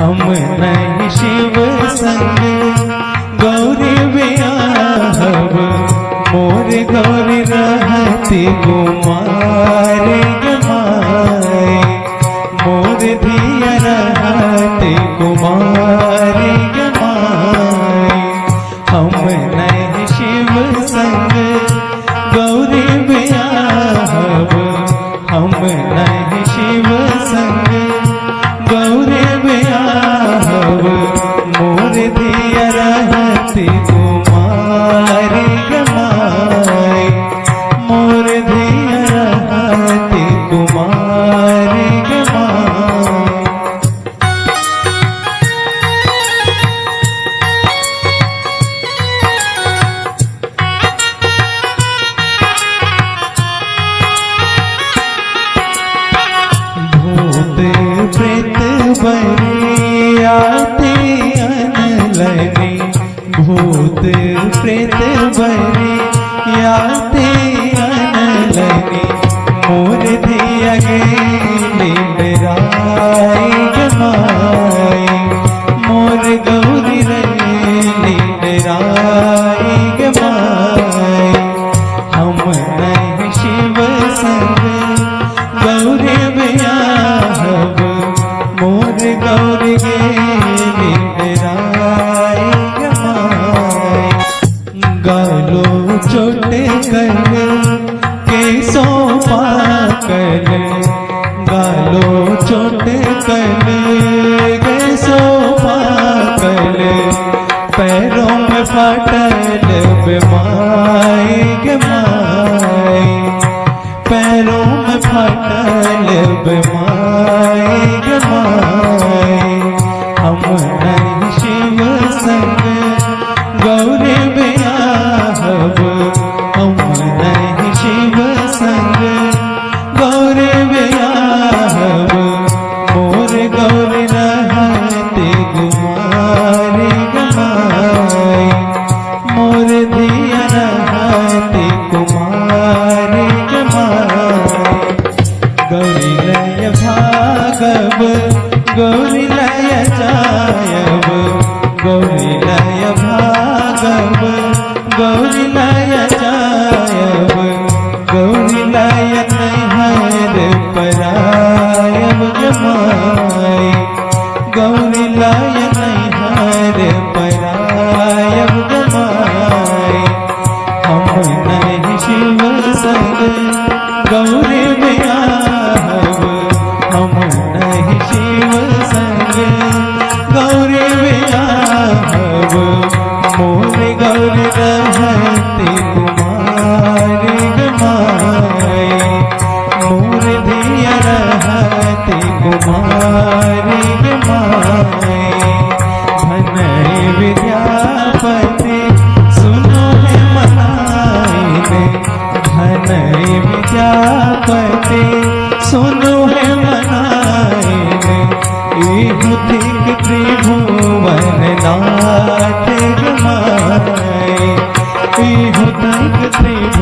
हम नहीं शिव संग गौरी ब्याहब, मोर गौरी रहती कुमार गे माई, मोर धिया रहती कुमार गे माई। हम नहीं शिव संग गौरी ब्याहब, हम नहीं शिव संग गौरी ब्याहब, मोर धिया रहती कुमार गे माई, मोर धिया रहती कुमार गे माई। भूत प्रेत बरियाते अनलनी, भूत प्रेत बरियाते अनलनी, मोर धिया गेली डराई गे माई, मोर गौरी रैली डराई गे माई। हम नहीं शिव संग गौरी ब्याहब, मोर गौरी गेली डराई गे माई। गालो चोटे कर केसो पाकल, गालो चोटे कर केसो पाकल, पैरों में फाटल बेमाई गे माई, पैरों में फाटल बेमाई गे माई। हम नहीं शिव संग गौरी ब्याहब, हम नहीं शिव संग गौरी ब्याहब, मोर गौरी रहते कुमार गे माई, मोर धिया रहते कुमार गे माई। गौरी लय भागब, गौरी लय जायब, गौरी लय भागब, गौरी लय जायब, गौरी लय नैहर परायब गे माई, गौरी लय नैहर परायब गे माई। हम नहीं शिव संग गौरी ब्याहब, हम नहीं शिव संग गौरी ब्याहब, मोर गौरी रहती कुमार गे माई, मोर धिया रहती कुमार गे माई। भनइ विद्यापति सुनो हे मनाइने, भनइ विद्यापति सुनो हे मनाइने, इहु थिक त्रिभुवन नाथ गे माई, इहु थिक त्रिभुवन।